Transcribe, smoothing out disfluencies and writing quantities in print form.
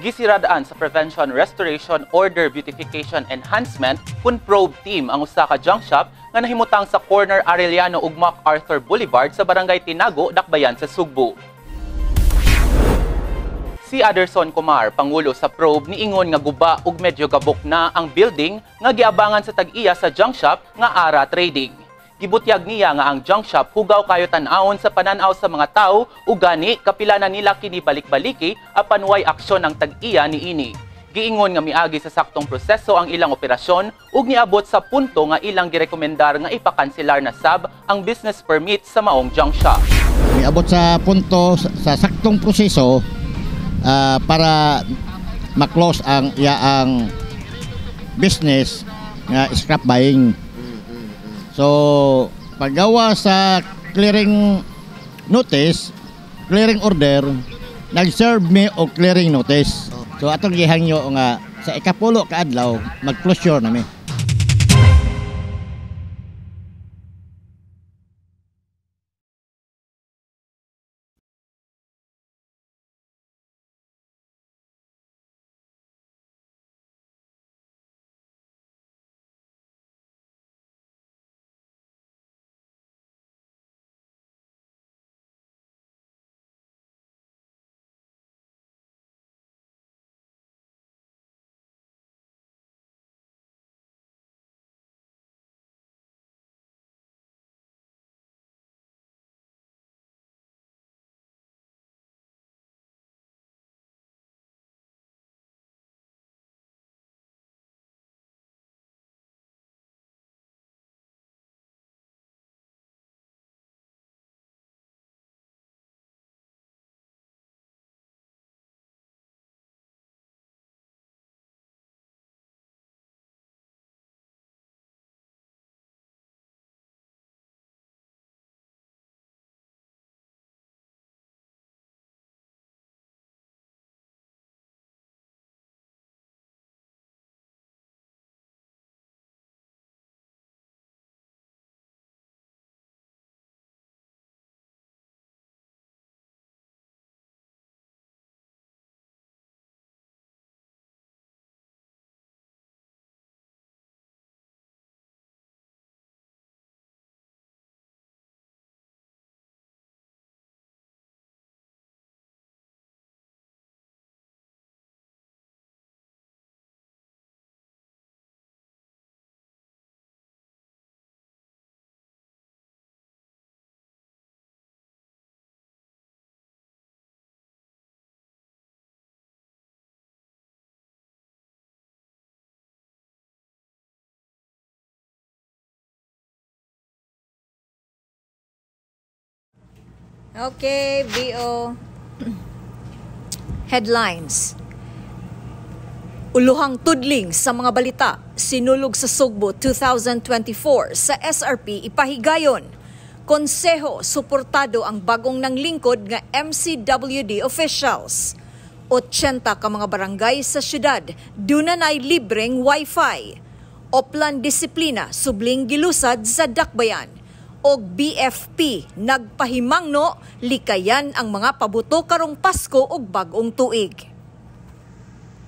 Gisiradaan sa Prevention Restoration Order Beautification Enhancement kun probe team ang usa ka junk shop nga nahimutang sa corner Arellano ug MacArthur Boulevard sa Barangay Tinago, Dakbayan sa Sugbo. Si Aderson Kumar, pangulo sa probe, niingon nga guba ug medyo gabok na ang building nga giabangan sa tag-iya sa junk shop nga Ara Trading. Gibutyag niya nga ang junk shop hugaw kayo tan-awon sa pananaw sa mga tao ug gani kapila na nila kini balik-baliki apan way aksyon ang tag-iya niini. Giingon nga miagi sa saktong proseso ang ilang operasyon ug niabot sa punto nga ilang girekomendar nga ipakanselar na sab ang business permit sa maong junk shop. Miabot sa punto sa saktong proseso para ma-close ang iyaang business nga scrap buying. So, paggawa sa clearing notice, clearing order, nag-serve me og clearing notice. So, atong gihangyo nga sa ikapulo ka adlaw mag-closure na mi. Okay, VO. Headlines. Uluhang tudling sa mga balita, sinulog sa Sugbo 2024 sa SRP ipahigayon. Konseho, suportado ang bagong nanglingkod nga MCWD officials. 80 ka mga barangay sa syudad, dunanay libreng wifi. Oplan disiplina, subling gilusad sa Dakbayan. Og BFP nagpahimangno likayan ang mga pabuto karong Pasko ug bag-ong tuig.